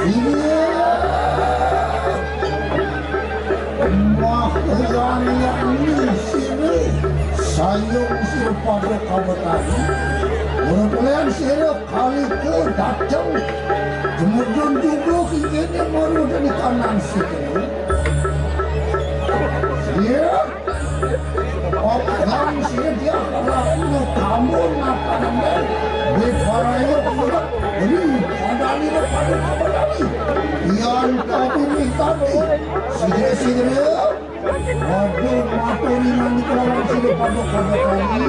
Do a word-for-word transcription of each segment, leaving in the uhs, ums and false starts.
Iya. Wah, yang ini sini. Sayung sira pada kawetani. Ora kalian sira kali ke dateng. Kemudian juga kini baru dari kanan situ. Iya. Oke, sini dia lakukan kamu ngapain? Di para yuk, ini ada ini pada apa tadi? Yang tadi nih tadi. Sigre, sigre. Waduh, matur ringan di kalangan sini pada pada tadi.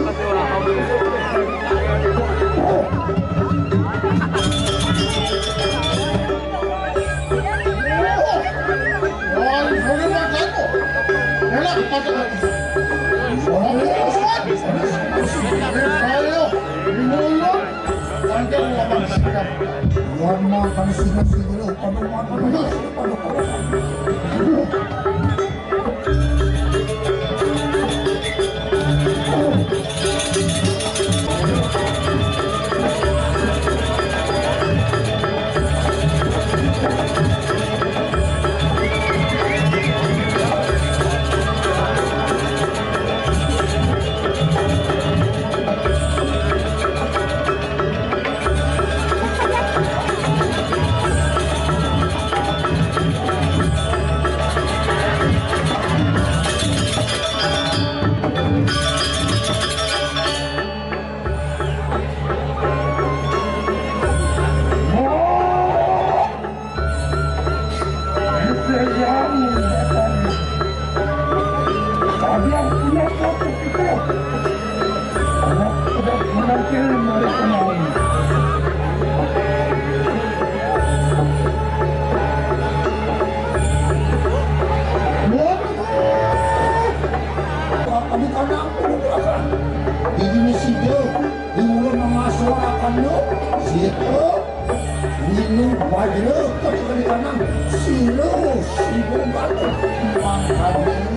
Minum bajra ketika di kanan, silo sibuk batuk. Makanya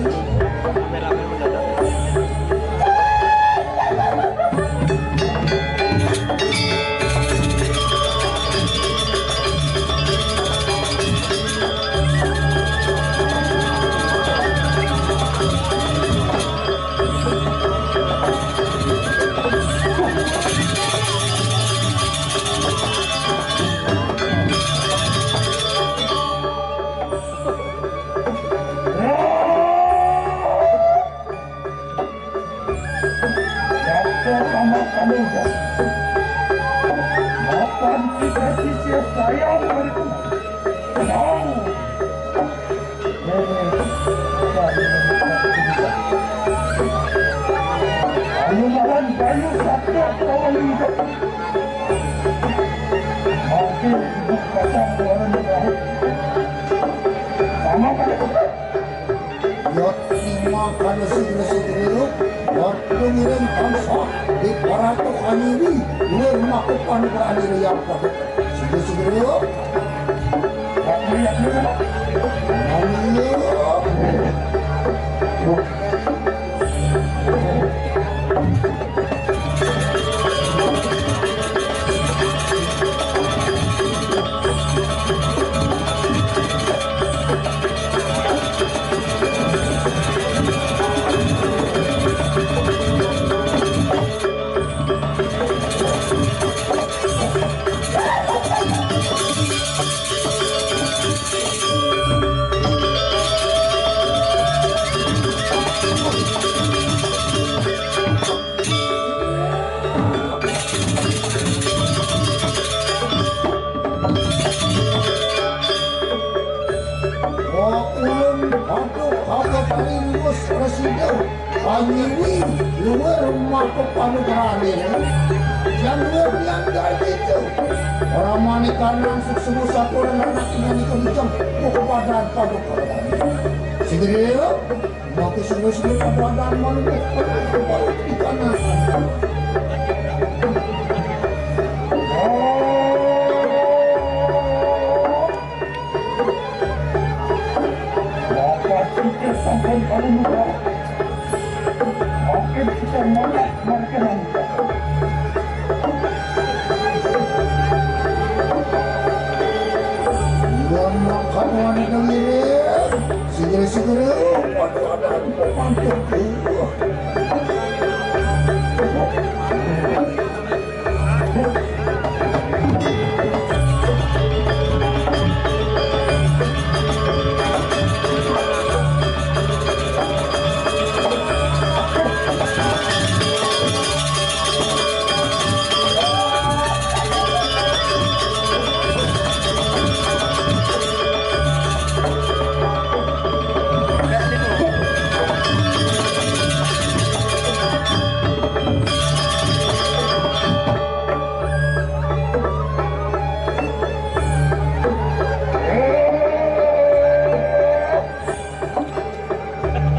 Makan kita sisir sayang berkembang. Alumalan bayu sabda kawan hidup. Makin hidup kacang warna terakhir. Sama pada kita. Yot lima kana sigra sigra, yot lumiring tansah di paratu kaniwi, lir makupan kani riyang pada. Sigra sigra, yot. Yot, yot, yot, yot. Mangga. Wa ulun batu kata tali lurus prasida. Panyiwi luwir maka panugrahan ini. Yang luwir yang dari itu. Ramani kanang suksumu sakur anak ini kenceng. Buku padan paduka. Segera. Maka sungguh-sungguh keberadaan manusia di tanah. Bapak kita sampai paling muda. Makin kita malah mereka nanti. Yang makan wanita ngirit. Sigere-sigere, waduh, ada pembantu.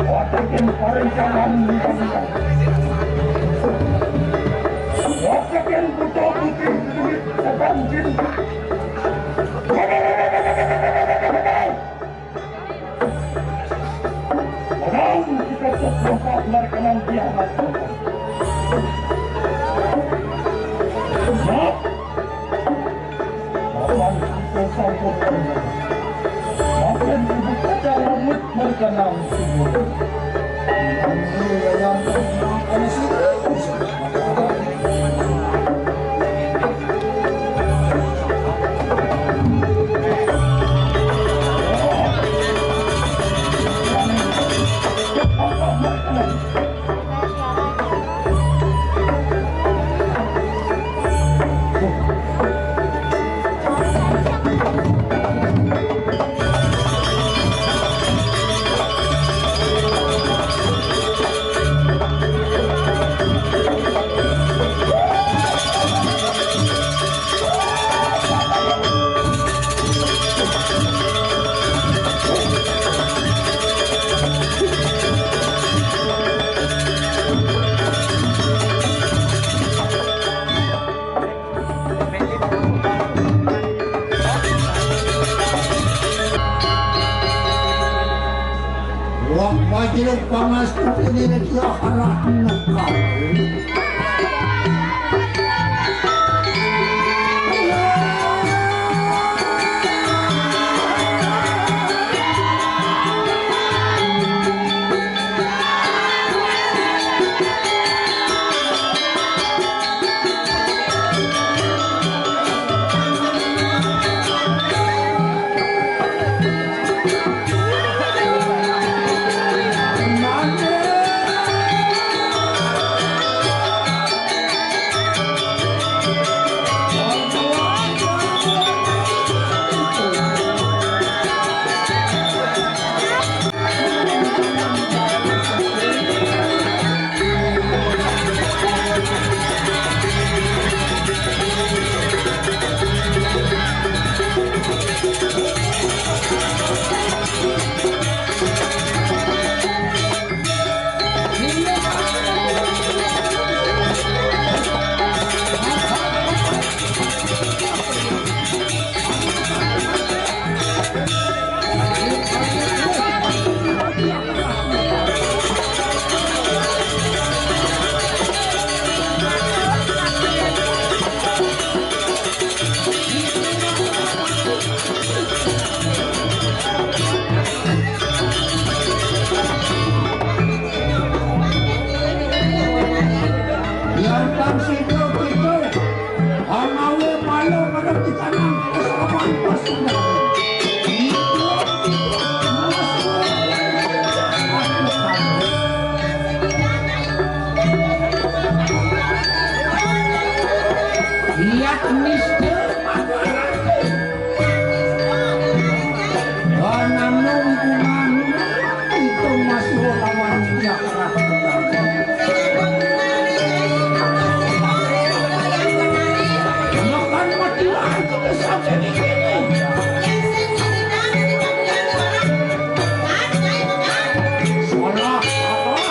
Watakin parintangan, watakin putra putri duit sebanjin. Padahal kita seperempat mereka nanti amat. Nah, Paman kita sangkut. Makin ibu kata rambut mereka nang sungguh. Pangastuti nila dia harap na kami. Yang pang situ gitu, amawe palo pada kita nang kesopan pas sudah. Lihat Mister Pangaranti. Wananu ibu manu itu masih lawan dia. Makan mati lagi sampai di sini. Salah, salah.